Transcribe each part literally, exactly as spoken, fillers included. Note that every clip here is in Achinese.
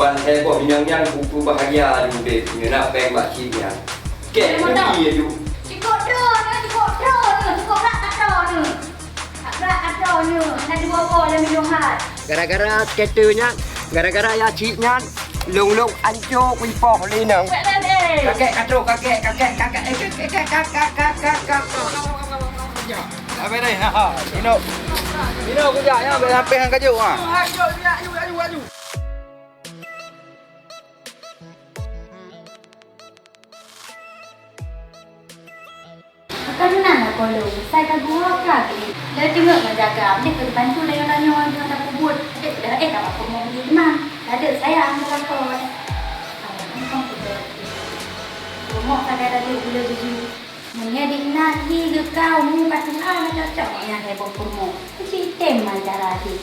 Ban heboh inong nyan kupeubahgia di udeb, nyoe na péng bak cit nyan. Kek, Hei, mantap. Beli aju. Cukup droe nyoe, cukup droe nyoe, cukup brat ka droe nyoe. Brat ka droe nyoe, hana dua boh lé minong hat. Gara-gara scatter nyan, gara-gara ya cit nyan, lôn-lôn anco kuipoh lé inong. Wek, wek, wek. Kakek ka troh, kakek, kakek, kakek, eh, kakek, kakek, kakek, kakek, kakek. Habis ni, ha, ha. Ino. Ino kujak, ya, habis, habis ngan kaju, ha. Aju, aju, aju, aju. Bukan meunan lah, Kolo. Sai ka geuwoe ka keuh. Lé teungeut ngon jaga, deh keu dibantu lé nyoe nyoe nyoe tapeubuet. Dek dah eh ka bak peurumoh beli teuma. Ladek sayang ngon lakoe. Rumoh sagai ladek gula biji. Meunyoe di inan hi geukau mu ka tuha na cocok nyan heboh peurumoh. Keuci tem man cara jih.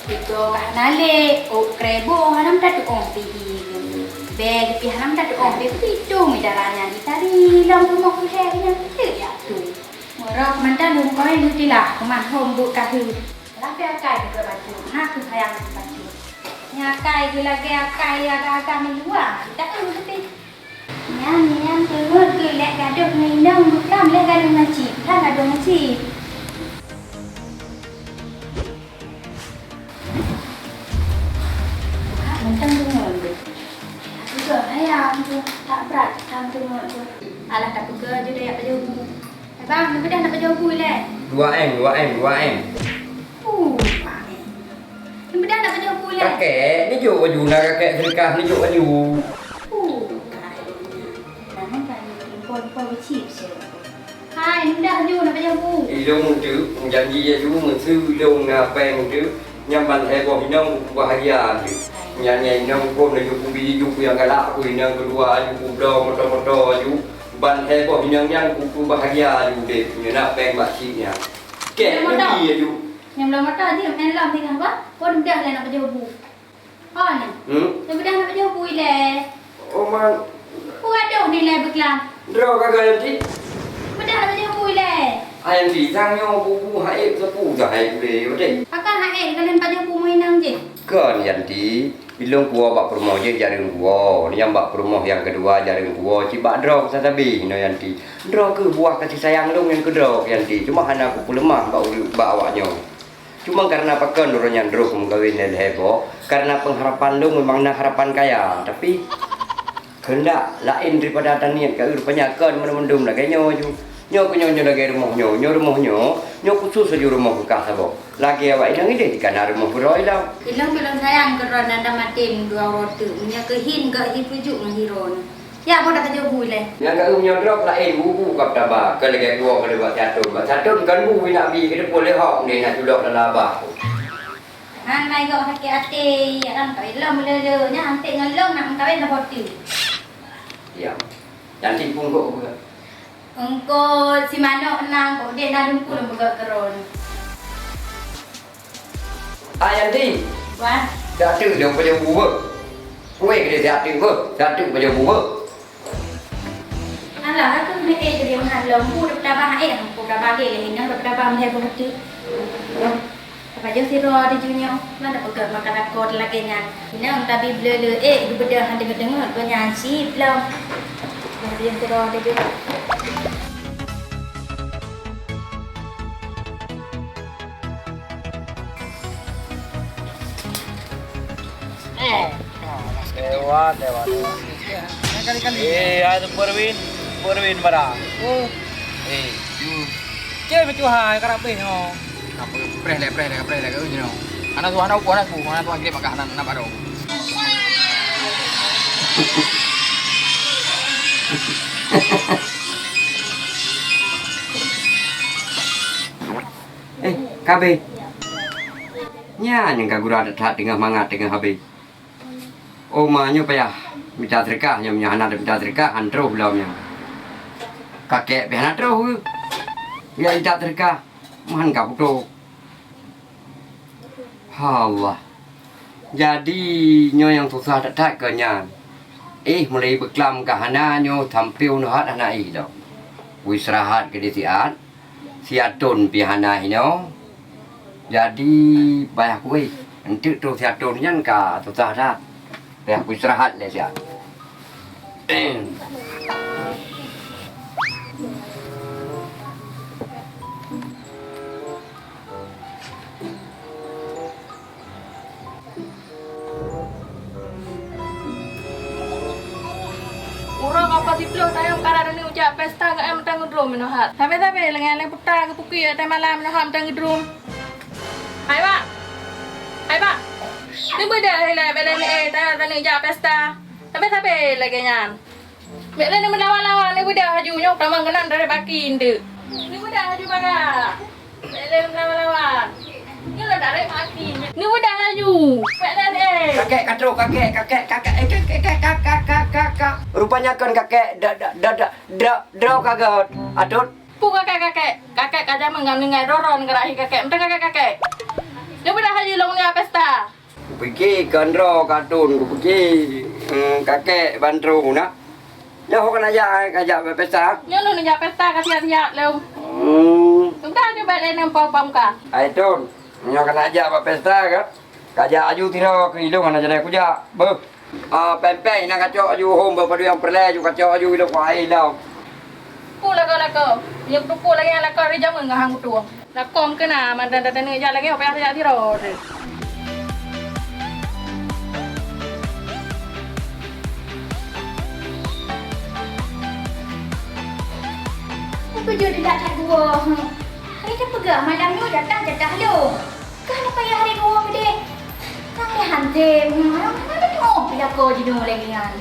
Tiga ka hana lé, ôk krebo hana meutatu'oh pih i geuh. Bèe geuh pih hana meutatu'oh pih, beutôi dara nyan jitari lom rumoh keuhai nyan beutôi jak tu. Meurok mantong lôn koi lôn tilah keumah hom buet kahé. Lapèe akai keu bacut, na keuh sayang keu bacut. Nyan akai geuh lagèe akai agam-agam di luwa, jita'eu beutôi. Nyan, nyan teungeut keu lé gadôh ngon inong buklam lé gadôh ngon cit, kan gadôh ngon cit. Buka mantong teungeut keu. Aku tu sayang tu, tak brat, tak teungeut tu. Alah, tak peugah je dah yak baju. Eh, bang, ni bedah nak baju ilèe? Dua M, dua M, dua M. Uh, dua M. Ni bedah nak baju ilèe? Kakek, ni jok baju na kakek sedekah, ni jok baju. Uh, kakek. Jangan kan impor-impor besi, besi. Hai, ni bedah baju nak baju. Ilong tu, janji ya tu, mesti ilong na péng tu. Nyang ban heboh inong bahgia tu. Nyan, nyan inong pun laju kubi ju nyang galak ku inong keudua aju kubloe moto-moto aju. Ban heboh inong nyan kupeubahgia aju udeb, nyoe na péng bak cit nyan. Kek, nyang moto. Beli aju. Nyang bloe moto jih, main lom tingah bah. Pun dah lah nak baju bu. Oh, ni. Hmm? Nyang bedah nak baju bu ilèe. Oh, man. Pu gadoh ni ilèe beuklam. Droe ka gaya ti. Bedah nak baju bu ilèe. Hai, Yanti, sang nyoe bu-bu haék sapeue usah hai gurée, yo deh. Pakon haék, kalian pajoh bu mainan jih? Kon, Yanti, ilong kuwoe bak peurumoh jih jareueng kuwoe. Nyang bak peurumoh nyang keudua jareueng kuwoe, cit bak droe sabe-sabe, inoe Yanti. Droe kheueh buah kasih sayang lôn nyang keudroe, Yanti. Cuma hana kupeuleumah bak ureueng, bak awak nyoe. Cuma kareuna pakon uroe nyan droe meukawen lé lhèe boh, kareuna peungharapan lôn memang na harapan kaya, tapi Keundak laén daripada taniet ka, rupanya kon mandum-mandum lagèe nyoe ju. Nyoe keu nyoe, nyoe lagèe rumoh nyoe, nyoe rumoh nyoe, nyoe khusos aju rumoh keu kah saboh. Lagèe awak inong ideh jikana rumoh keudroe ilong. Ilong tulông sayang keudroe nan dam até dua uroe teuk. Meunyoe keuhin gak jipeujuk ngon hiro nyoe. Ya, boh dak tajoh bui lé. Nyang ka meunyoe droe laén bu-bu ka taba, ka lagèe gua ka lewat siatôn. Bak siatôn kon bu inak bi keudeuh lé hok deh na culok dalam abah. Han mai gok sakét até, ya kan, kawin lom le-le, nyan anték ngon lom nak meukawen dah boti. Diam. Jangan tipu kok buka. Engko si manok nang kok dia na dungku lom buka keron. Ah, Yanti. Wah. Siat teuk dia pajoh bu beuh. Kuweh ke dia siat teuk beuh. Siat teuk pajoh bu beuh. Alah, aku meu'èk jadi meuhan lom. Ku dapeutabah, eh, ku tabah lé, lé, nyang dapeutabah meuhai beuh tu. Tapajoh sidroe di junyoe, mana peugah makan akor lagèe nyan. Inong tabi bleu-bleu, eh, geubeudôh han deungon-deungon, geuh nyan cit lom. Tapajoh sidroe di junyoe. Eh. Lewat, lewat, lewat. Kali-kali. Eh, ada Perwin, Perwin barang. Oh. Eh. Hmm. Cek macam hai karap beh nyoe. Apa preh leh, preh leh, preh leh kat ujung. Anak tu, anak uku, anak uku, anak tu akhirnya makan anak, anak baru. Eh, kabeh. Nyan nyang ka gura that teungoh mangat teungoh habéh. Oh, ma nyoe payah mita seudeukah, nyoe meunyoe hana mita seudeukah, han troh lom nyoe. Kakek pih hana troh, ya mita seudeukah, meuhan ka putôh. Ha Allah. Jadi, nyoe nyang susah that-that keu nyan. Eh, mulai beuklam ka hana nyoe, sampoe neuhat hana eh lom. Kuistirahat keu di siat. Siatôn pih hana inoe. Jadi, payah kueh. Enteuk troh siatôn nyan ka susah that. Payah kuistirahat lé siat. Uroe ka poh siplôh tayong karat neujak pesta, geuék mantong geudrom meunohat. Sabe-sabe lagèe nyan lé puta geupuki watèe malam meunohat mantong geudrom. Hai bak! Hai bak! Neubeudôh ilèe bèk lé neuék tayong neujak pesta. Sabe-sabe lagèe nyan. Bèk lé neumeulawan-lawan, neubeudôh laju nyoe tamong keunan dari baki eunteuk. Neubeudôh laju bagah. Bèk lé meulawan-lawan. Nyoe lôn tarek baki. Neubeudôh laju. Bèk lé neuék. Kakek ka trôk, kakek, kakek, kakek, eh, kakek, kakek, kakek, kakek, kakek. Rupanya kon kakek, da, da, da, da, da, droe ka göt. Atôt. Peue kakek, kakek? Kakek ka jameun ngon meuninggai, droe-droe neugarahi kakek. Meuteun kakek, kakek. Neubeudôh laju lôn neujak pesta. Kupike kon droe ka thon, kupike, hmm, kakek ban trôk na. Nyoe ho keuneuk jak, eh, ka jak pesta? Nyoe lôn jak pesta ka siap-siap lom. Hmm. Sudah nyoe bak lé nang pom-pom ka. Hai thon, nyoe keuneuk jak bak pesta ka? Ka jak aju tiro keu ilong hana jadai kujak. Beuh. Ah, pèng-pèng na kacok aju hom bak padum nyang peureulèe aju kacok aju ilong kuhai ilong. Peue lakoe-lakoe? Nyoe kuteupue lagèe nyan lakoe dari jameun ngon hang kutueng. Lakoe meukeuna mantong taneuk jak lagèe nyoe payah tajak sidroe teuh. Peue jeuet that-that dua. Hai teupeugah malam nyoe jatah-jatah lôn. Ka na payah hari dua meudeh. Kang lé hantem, hmm, hana teu'oh pilakoe jinoe lagèe nyan.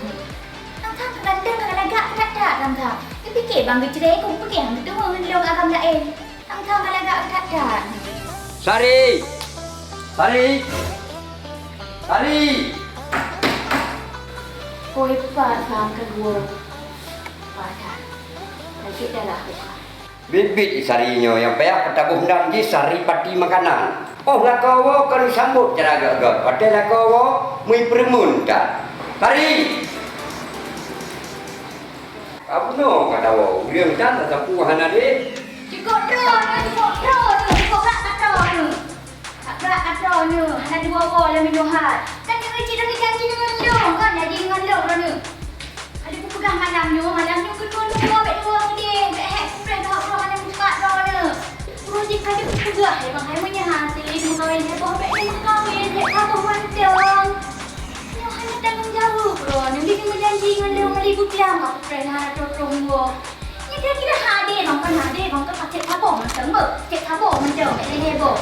Kang-kang ka ganteng, ka lagak, ka that-that kang-kang. Geupike bang geucré, ku geupike han geuteumé ngon lôn agam laén. Kang-kang ka lagak, ka that-that. Sari! Sari! Sari! Oi, pat sam ka gua. Padan. Lagèe darah buka. Biet-biet Sari nyoe nyang payah peutabôh nan jih Sari pati makanan. Óh lakoe woe kon sambot cara gét-gét, watèe lakoe woe meuipeureumeun that. Sari! Ka bunoe ka tawoe, ureueng that tasapeue hana deh. Cukôp droeneuh, cukôp droeneuh, cukôp brat mata neuh. Brat mata neuh, hana jiwoe-woe lé meunyoe hai. Kan neuh cit lôn janji ngon lôn, kan janji ngon lôn droeneuh. Ka lheueh kupeugah malam nyoe, malam nyoe keunoe neuwoe bèk neuwoe keudeh, bèk hék kupreh bak uroe hana meukat droeneuh. Uroe jih ka lheueh kupeugah lé bang hai meunyoe hase meukawen heboh bèk lé meukawen, bèk saboh mantong. Nyoe hana tanggông jaweueb droeneuh, lé meujanji ngon lôn ngon Ibu Tiam ka kupreh hana troh-troh neuwoe. Nyoe kira-kira hadé bang, kon hadé bang, kon pacék saboh mantong beuh, pacék saboh mantong bèk lé heboh.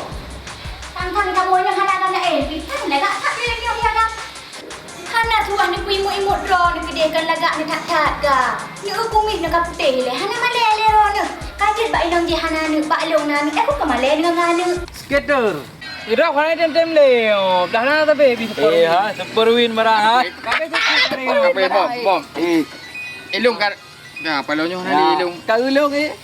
Tang-tang kamoe nyoe hana gam laén, pih tan lagak that lé nyoe ya gam. Hana tuah neupeuimut-imut droeneuh keudeh kan lagak neuthat-that ka. Neueu kumis neuka putéh ilèe, hana malèe lé droeneuh. Ka jeuet bak inong jih hana aneuk, bak lôn na aneuk, eh, ku ka malèe deungon aneuk. Skater. Idrop hana tem-tem lé. Oh, dah na tapi bih super. Eh, ha, super win barang ha. Tapi tu. Bom, bom. Eh, ilung kan. Nah, paloe nyoe hana ilung. Ka ilung eh.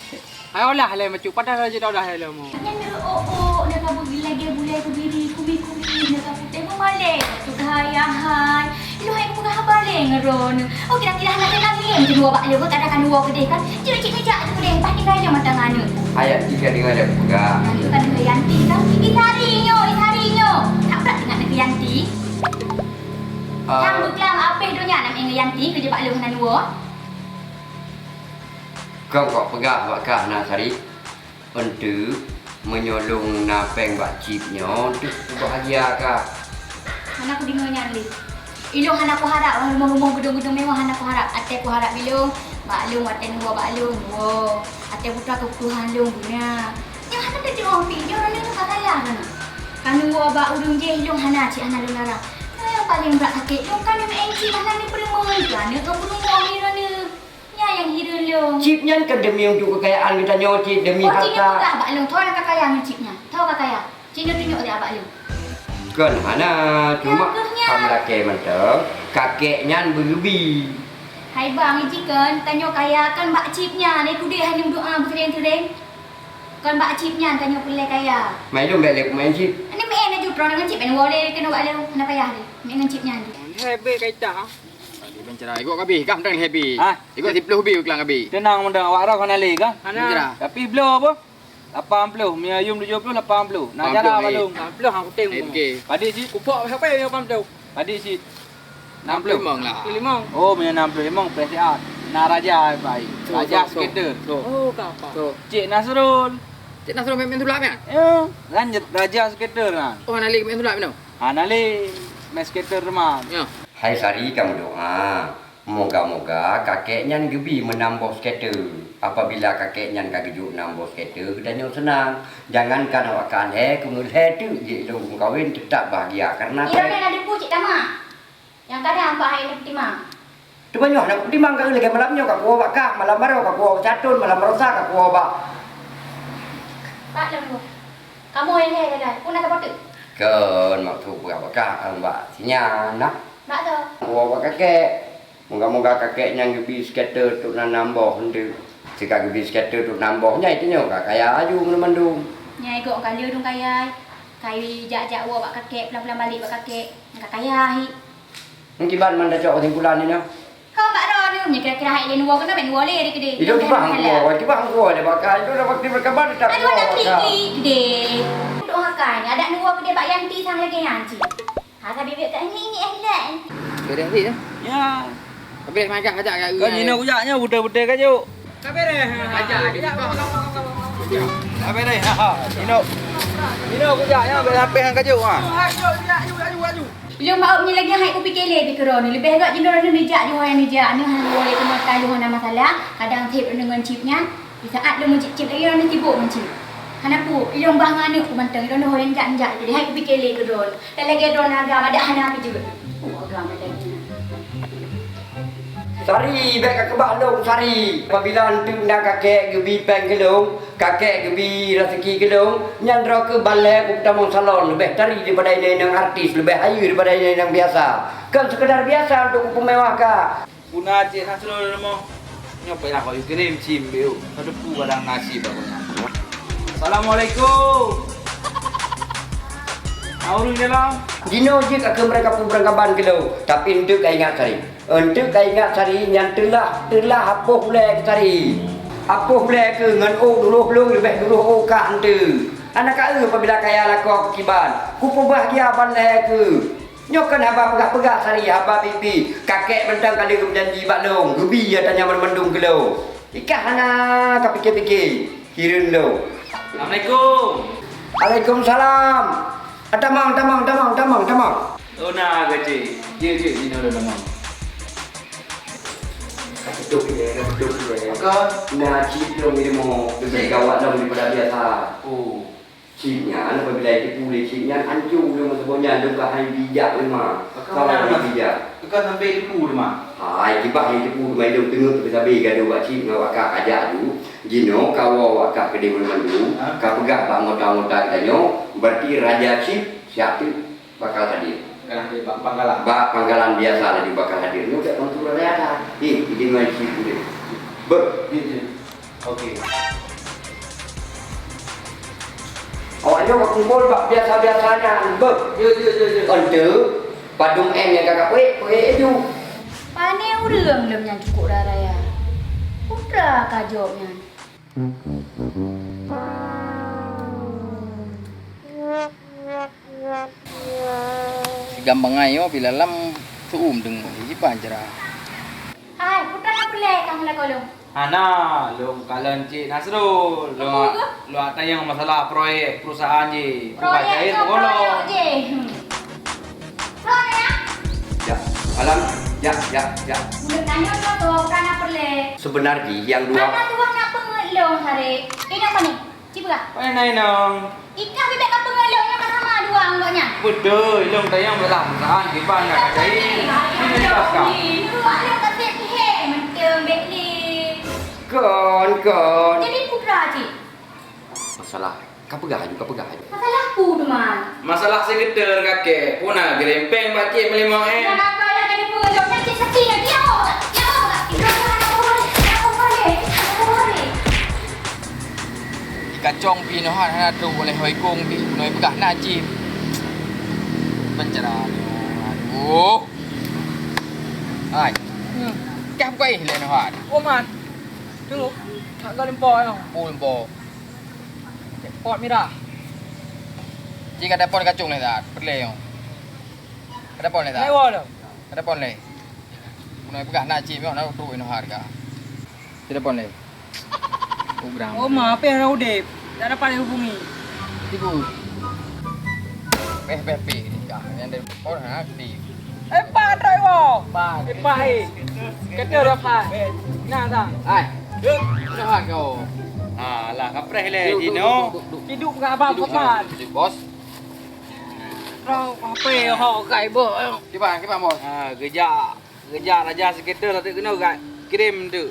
Ayolah lé macu padah laju dah lé mo. Nyan neueu ôk-ôk, neuka beugilai lagèe bulèe keubiri, kumi-kumi, neuka putéh meumalèe, ka teuga hai. Ilôn hai kupeugah haba lé ngon droeneuh. Oh, kira-kira hana teuka lé, meunyoe bak lôn, kadang kan dua keudeh kan. Cit-cit neujak keudeh, bah tinggai lé mata ngan aneuk. Ayat jih ka deungoe lé peugah. Aneuk kan deungoe Yanti kan. Ih, hari nyoe, ih, hari nyoe. That brat teuingat neuh keu Yanti. Ah. Nyang beuklam abéh donya nam ingat Yanti keu jih bak lôn hana dua. Kong kok peugah bak kah na Sari, enteuk meunyoe lôn na péng bak cit nyoe deuh kubahgia kah. Hana kudeungoe nyan lé. Ilôn hana kuharap rumoh-rumoh, geudong-geudong mewah hana kuharap. Até kuharap ilôn, bak lôn, watèe neuwoe bak lôn, woe. Até putra keubutuhan lôn guna. Nyoe hana teudeungoe pih, nyoe droeneuh ka kaya droeneuh. Ka neuwoe bak ureueng jéh lôn hana cit hana lôn larang. Nyoe nyang paleng brat sakét lôn ka neumeu'en cit hana neupeureumeun keu aneuk ngon peurumoh droeneuh. Nyan nyang hireuen lôn. Cit nyan kan demi untuk kekayaan geutanyoe cit, demi harta. Oh, cit nyoe peugah bak lôn, tho nyang ka kaya ngon cit nyan. Tho ka kaya. Cit nyoe tunyok bak lôn. Kon hana, cuma ka meulakèe mantong, kakek nyan beugeubi. Hai bang, iji kon, tanyoe kaya kon bak cit nyan, eh, kudeh hana meudoa beuseuréng-seuréng. Kon bak cit nyan tanyoe peureulèe kaya. Mai lôn bèk lé kumain cit. Aneuk meu'en laju droeneuh ngon cit, bèk neuwoe lé keunoe bak lôn, hana payah lé. Meu'en ngon cit nyan. Hana habéh ka itah. Tadi bicara, ikot ka abéh, kah mantong lhèe bit. Hah? Ikot siplôh bit klang abéh. Teunang mantong, awak rôh hana lé kah? Hana. Bicara. Tapi bloe apa? Lapan ploh, meunyoe yum tujoh ploh, lapan ploh. Nah, lapan ploh, jalan eh. Balong. Lapan ploh hang kutem. Eh, oke. Padit cit. Kupok siapa yang lapan ploh? Padit cit. Enam puluh limong lah. Enam puluh limong. Oh, meunyoe enam puluh limong, preh siat. Na raja, Pak. Raja skater. Oh, ka apa? Cik Nasrul. Cik Nasrul main, main tulak, kan? Ya, lanjut raja skater, nah. Oh, hana lé main tulak, meunoe? Hana lé, main skater teuma. Ya. Hai Sari, kamu doa. Moga-moga kakek nyan geubi meunambah skater. Apabila kakek nyan ka geujok meunambah skater, geutanyoe seunang. Jangankan awak ka lhèe, keumeulhèe teuk jih lôn meukawen, teutap bahagia. Karena Ira na debu cit tama. Nyang kadang bak hai neupeutimang. Teuma nyoe hana kutimang ka lagèe malam nyoe, ka kuwoe bak kah, malam baroe ka kuwoe bak Catun, malam baroesa ka kuwoe bak. Bak lôn dua. Kamu yang lhèe dah. Pun dah saboh teuk. Kon maksud peugah bak kah, bak sinyan nah. Bak tu. Kuwoe bak kakek. Moga-moga kakek nyan geubi skater untuk nanam boh enteuk. Sika geubi skater untuk nanam boh, nyan tanyoe ka kaya aju mandum. Nyai gok ka lheueh dong kaya. Kai jak-jak woe bak kakek, pulang-pulang balek bak kakek. Ka kaya hi. Meukiban man tacok kesimpulan nyoe. Kau bak droeneuh, nyoe kira-kira hai lé nuwoe keunoe, bèk nuwoe lé dikeudeh. Itu kiban kuwoe, kiban kuwoe lé bak kah. Itu dah waktu berkabar tak kuwoe bak kah. Aduh, anak piti deh. Untuk ngakai ni, adak nuwoe keudeh bak Yanti sang lagèe nyan cit. Ha, sabe bèk tak ni, ni eh, ni. Beres ni, ya? Ya. Beres makan ajak kat. Kan Nino kujak nyoe, beutôi-beutôi kajuk. Ka beres. Ajak, ajak. Ka beres. Ha, ha. Nino. Nino kujak nyoe, beres hapéh ngon kajuk, ha. Lôn bak nyoe lagèe hai kupike lé pih keudroe nyoe. Leubeh gèt jinoe nyoe neujak, jinoe nyang neujak. Nyoe hana lé teuma ka jinoe hana masalah. Kadang sép ngon cip nyan. Di saat lôn meucip-cip lagèe nyoe sibuk meucip. Hana peue, ilôn bah ngon aneuk ku mantong, ilôn hôi jak-jak. Jadi hai kupike lé keudroe. Dan lagèe droe agam, adak hana peujeuet. Oh, agam adak. Sari, bèk kakeubah lôn, Sari. Apabila enteuk na kakek geubi péng keu lôn, kakek geubi raseuki keu lôn, nyan droe keuh ban lhèe kupeutamong salon, leubeh tari daripada inong-inong artis, leubeh hayeue daripada inong-inong biasa. Kon seukeudar biasa untuk kupeumewah kah. Puna Cik Nasrul rumoh. Nyoe payah kau kirim sim biu. Ka teupeu barang nasib aku nyan. Assalamualaikum. Ureueng dalam. Jinoe jeuet ka keu mereka peubeurangkaban keu lôn, tapi enteuk ka ingat Sari. Enteuk ka ingat Sari nyan teulah, teulah apoh ulèe keu Sari. Apoh ulèe keu ngon ôk duroh lôn leubeh duroh ôk kah enteuk. Hana ka eu apabila kaya lakoe keu kiban. Kupeubahgia ban lhèe keu. Nyoe kon haba peugah-peugah Sari, haba bi-bi. Kakek mantong ka lheueh geumeujanji bak lôn, geubi ata nyan banmandum keu lôn. Ikah hana kapike-pike, hireuen lôn. Assalamualaikum. Waalaikumsalam. Ah, tamong, tamong, tamong, tamong, tamong. Oh, na, Kacik. Jeuet, jeuet, jinoe lôn tamong. Ka beutôi, ka beutôi. Maka? Na cit lôn ilmu, leubeh gawat lom daripada biasa. Oh. Cit nyan, apabila jiteupeue lé cit nyan, ancô ulôn masa boh nyan, lôn ka hai bijak memang. Ka hai bijak. Ka sampai jiteupeue teuma. Hai, kiban nyang jiteupeue teuma, ilôn teungeut sabe-sabe gadoh bak cit ngon awak kah kajak aju. Jinoe ka woe awak kah keudeh banmandum, ha? Ka peugah bak anggota-anggota geutanyoe, berarti raja cit siap teuk bakal hadir. Bakal hadir bak pangkalan. Bak pangkalan biasa laju bakal hadir. Nyoe bèk bantu raja dah. Heh, idin mai cit udeh. Beuh. Jeuet, jeuet. Oke. Awak nyoe ka kumpul bak biasa-biasa nyan. Beuh. Jeuet, jeuet, jeuet, jeuet. Enteuk, padum èm nyang ka kapeuék, peuék aju. Pané ureueng lom nyang cukôp raya-raya. Putra ka jaweueb nyan. Sigam bangai nyoe pih lam seu-uem deungoe, jiban cara. Hai, putra na peureulèe kamoe lakoe lôn. Hana, lôn kalon Cik Nasrul. Lôn, lôn tanyong masalah proyek perusahaan jih. Proyek jih. Hmm. Soe nyan? Jak. Alam, jak, jak, jak. Meunyoe tanyoe nyoe tuha bukan na peureulèe. Seubeuna jih nyang dua. Hana tuha na peungeut lôn, Saré. Inong pane? Ci peugah. Pane na inong? Ikah bibet ka peungeut lôn nyoe ka sama dua ngon gobnyan. Beutôi, lôn tanyong beulah perusahaan kiban na kajai. Ini bebas kah? Ini dua lôn ka sép pihek, mantong bèk lé. Kon, kon. Jadi putra cit. Masalah, ka peugah aju, ka peugah aju. Masalah peue teuma? Masalah sekreter kakek, peue na geurempeng bak cit meulimong èm. Nyang kakak nyang ka dipeugah nyan cit sakét nyan. Yo, yo, yo, yo, yo, yo. Dikacong pih nyoe hana trok oleh hoi kong pih, nyoe peugah na cit. Penjara nyoe, aduh. Hai. Hmm. Kah bukai lé nyoe. Oh, man. Tengok. Tak ada lempo nyoe. Oh, lempo. Pot mirah. Cit ka telepon kacung lé that, peureulèe nyoe. Ka telepon lé that. Lewat dah. Telepon lé. Bunoe peugah na cit, na trok inoe hareuga. Telepon lé. Ubrang. Oh, ma, pih orang udép. Tak dapat dihubungi. Tipu. Peh, peh, peh. Dah, yang dari telepon, ha, aktif. Eh, Pak, driver. Pak. Eh, Pak, eh. Kata dah, Pak. Nah, dah. Hai. Dah, kau. Alah, kapreh lé, Dino. Hidup ke abang, Sopan? Hidup, bos. Rau, apa ho kai, bos? Kiban, kiban, bos. Ha, geujak. Geujak raja skater, satu keunoe geujak kirém tu.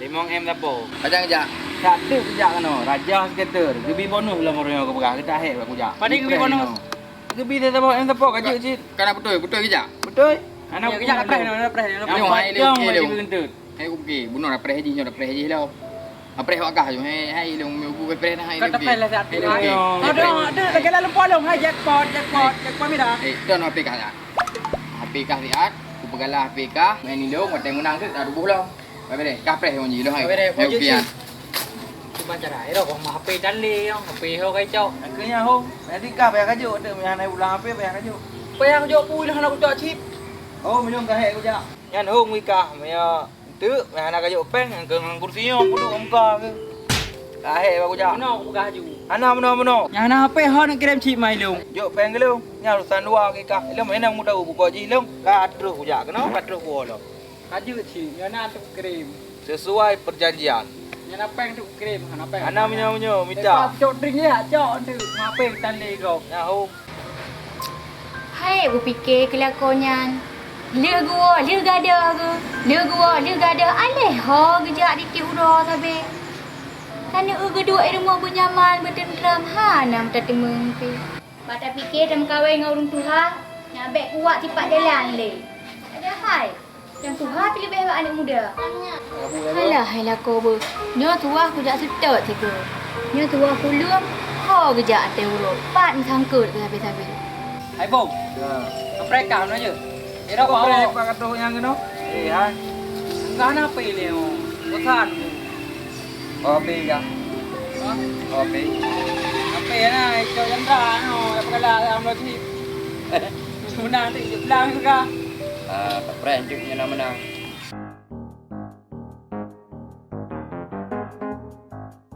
Limong M sapo. Pajan geujak? Satu geujak keunoe, raja skater. Geubi bonus lom uroe nyoe geupeugah, geuta hék bak kujak. Padahai geubi bonus. Geubi sapo M sapo, ka jeuet cit. Kana beutôi, beutôi geujak? Beutôi. Ana geujak preh, preh. Hai, lu, hai, lu. Hai, oke. Bunoe dah preh jih, nyoe dah preh jih lom. Apreh wak kah, hai, hai, ilong meu bu preh nah, hai. Kata preh lah, siat. Hai, oke. Aduh, aduh, lagi lalu polong, hai, jackpot, jackpot, jackpot mira. Eh, don H P kah siat. H P kah siat, ku peugala H P kah, main ilong, watèe meunang tu, dah rubuh lom. Baik, baik, kah preh wong ji lom, hai. Baik, baik, oke, ya. Cuma cara, ero, kong H P tan lé, H P ho kai cok. Akhirnya ho, jadi kah payah kajok, tu, meuhan ai ulang H P payah kajok. Payah kajok pui lah, nak kujak chip. Oh, minum kah, hai, kujak. Nyan hong wika, meuyo teuk, meuhana kajok péng, ngon kursi nyoe kuduek muka keuh. Lahé bak kujak. Meunoe kupeugah laju. Hana meunoe-meunoe. Nyang hana H P ho neukirém cit ma ilong. Jok péng keu lôn. Nyan urusan dua kika. Ilong meunan mutau bukok jih ilong. Ka troh kujak keunoe, ka troh kuwoe lom. Ka jeuet cit, nyoe na teuk kirém. Sesuai perjanjian. Nyan na péng teuk kirém, hana péng. Hana meunyoe-meunyoe, mita. Eh, cok drink ya, cok teuk. Mape tan lé gob. Nyan hong. Hai bupike keu lakoe nyan. Lheueh geuwoe, lheueh gadôh geuh. Lheueh geuwoe, lheueh gadôh, aléh ho geujak di tiep uroe sabe. Taneuk geuduek i rumoh beunyaman, beuteuntram, hana meutateumeung pih. Bak tapike tameukawen ngon ureueng tuha, nyan bèk kuwat sipak jalan lé. Padahai, nyang tuha pih leubeh bak aneuk muda. Alah, hai lakoe beuh. Nyoe tuha kujak seutôt sigoe. Nyoe tuha kuleueng, ho geujak ateueh uroe. Pat meusangkot keu sabe-sabe. Hai bông. Ya. Kapreh kah meunoe jeuet? Eh, dah bông. Kapreh, Pak Katoh nyang keunoe. Eh, hai. Enggak hana H P lé, oh. Bosan. Oh, H P kah? Hah? Oh, H P. H P na, icok janda, no, dak peugala lam lojik. Meunang tu, icok blang tu kah? Ah, kapreh, icok nyan na meunang.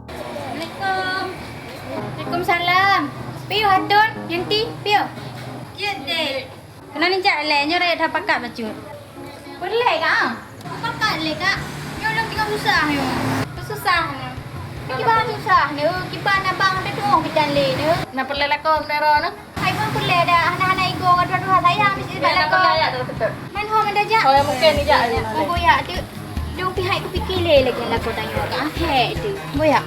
Assalamualaikum. Waalaikumsalam. Piôh Atun, Yanti, piôh. Jeuet deh. Keunan jak lé, nyoe rayeuk that pakat bacut. Peureulèe, Kak, ah? Pakat lé, Kak. Nyoe lôn teungoh susah nyoe. Susah nyoe. Kiban susah nyoe, kiban abang teutuoh bidan lé nyoe. Na peureulèe lakoe meunara nyoe? Hai, ban peureulèe dah, hana-hana igoe ngon tuha-tuha sayang meusti bak lakoe. Man ho man tajak? Oh, ya, mungkin dijak. Oh, boyak tu. Dong pihak kupikir lé lagèe lakoe tanyoe ka akhé tu. Boyak.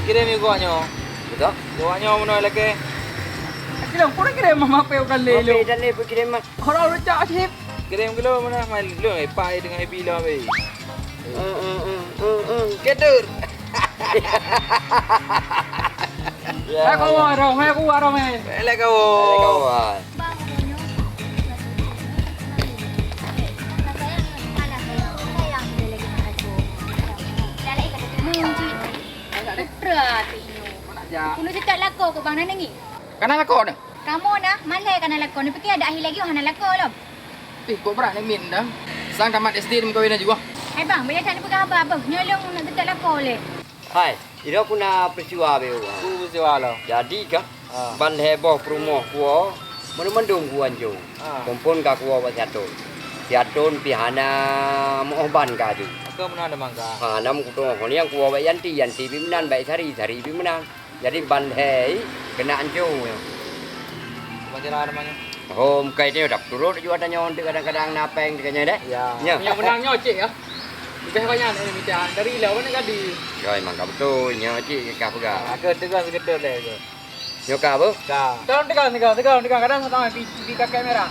Kirém igoe nyoe. Betul? Igoe nyoe meunyoe lagèe. Kirém, pura kirém mama pe udah lé lo. Mape dan lé peukirim mah. Orang udah cak sip. Kirém keu lôn meunyoe mai lôn, eh, pai dengan Ebi lôn, eh. Ketur. Ya. Hai kawan, hai kawan, hai. Hai kawan. Putra tu inyo. Kuno cakap lakoe keu bang nanang ni. Kana lakoe dah. Kamoe na, malèe kana lakoe, neupike adak akhé lagèe hana lakoe lom. Eh, kok brat nyan min dah. Sang tamat S D dah meukawen laju ah. Hai bang, bèk that neupeugah haba beuh. Nyoe lôn neuk teutab lakoe lé. Hai, sidroe ku na peuristiwa beu. Peue peuristiwa lom? Jadi kah, ah, ban lhèe boh peurumoh kuwoe, mandum-mandum kuwoe ancô. Ah. Phôn-phôn ka kuwoe bak si Atôn. Si Atôn pih hana meu'oh ban ka aju. Ka meunan teuma ka. Ha, na meukutoh ngon nyang kuwoe bak Yanti, Yanti pih meunan, bak Sari, Sari pih meunan. Jadi ban lhèe keuneuk ancô nyoe. Bagaimana namanya? Oh, meukai nyoe dak turot jua tanyoe kadang-kadang na péng teuka nyoe deh. Ya. Nyoe. Nyang meunang nyoe cit ya. Leubeh banyak ni mita dari lah mana gadi. Ya, emang ka beutôi nyoe cit ka peugah. Aku tegas gitu deh tu. Nyoe ka beuh? Ka. Tolong tegas, tegas, tegas, tegas. Kadang sama di, di kakek merah.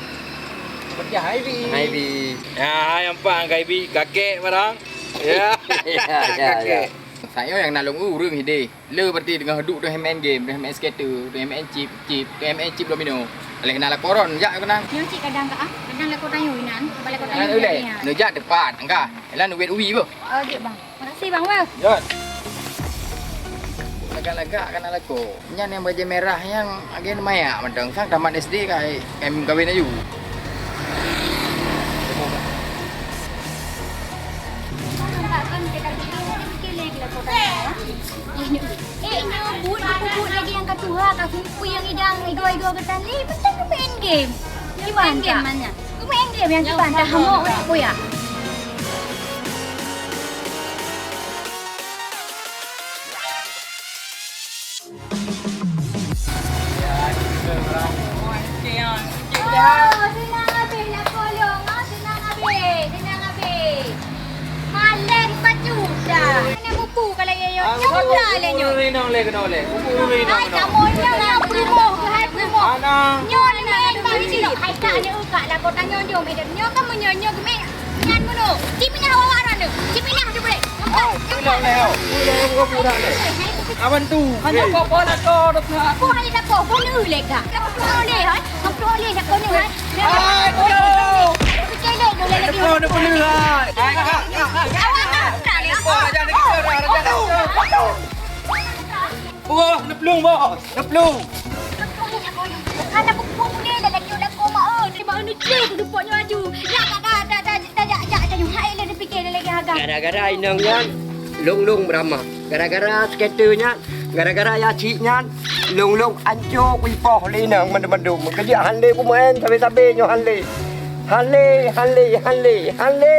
Pecah hai bi. Hai bi. Ya, yang pang kai bi kakek barang. Ya. Ya, ya, ya. Kakek. Saya yang nak lông ureueng hideh. Le berarti teungoh duek, teungoh main game, teungoh main skater, teungoh main chip, chip, teungoh main chip domino. Alah na lakoe ron jak keunan. Nyoe cit kadang ka ah, kadang lakoe tanyoe inan, apa lakoe tanyoe. Neujak tepat, engka. Elan wet uwi beuh. Oh, jeuet bang. Makasih bang beuh. Jot. Lagak-lagak kana lakoe. Nyan nyang bajèe merah nyang agen mayak mantong sang tamat S D kai, kai meukawen aju. Wah, ka sumpu nyang idang igo-igo geutanyoe, mantong keumain game. Kiban game mana? Keumain game nyang kiban, dah hamok udah kuya. Oh, seunang habéh lah kolong, ah, seunang habéh, seunang habéh. Maleng pacu dah. Hana buku kalau ya, ya. Ah, nyoe buku, pula le nyoe. Buku inong le kena le. Buku inong kena. Hai kamoe nyoe, nyoe peurumoh, hai peurumoh. Anak. Nyoe le main bang cik. Hai tak ada uka lah kota nyoe, nyoe, nyoe. Nyoe kan meunyoe, nyoe gemeng. Nyan bunoe. Cipinah awak-awak droeneuh. Cipinah tu boleh. Nampak? Hai, pulang leh, oh. Pulang, pulang, pulang leh. Awan tu. Hanya kau bola kau, dok nak. Kau hanya nak kau, kau ni ulek dah. Kau tu ulek, hai. Kau tu ulek, kau ni, hai. Hai, kau. Kau ni boleh, hai. Hai, kak, kak, kak. Awak tak, tak, tak. Kau, jangan, jangan, jangan, jangan. Bos, neuplueng, bos. Neuplueng. Hana peupuih uleh dah laju lakoe mak, eh. Teuba anu cek keu dumpok nyoe aju. Ya, dah, dah, dah, dah, dah, jak, jak, jak, nyoe. Hai, lé neupike lé lagèe haga. Gara-gara inong nyan, lôn-lôn beuramah. Gara-gara scatter nyan, gara-gara ya cik nyan, lôn-lôn anco kuipoh lé inong mandum-mandum. Keujeuet han lé kumeu'en sabe-sabe nyoe han lé. Han lé, han lé, han lé, han lé.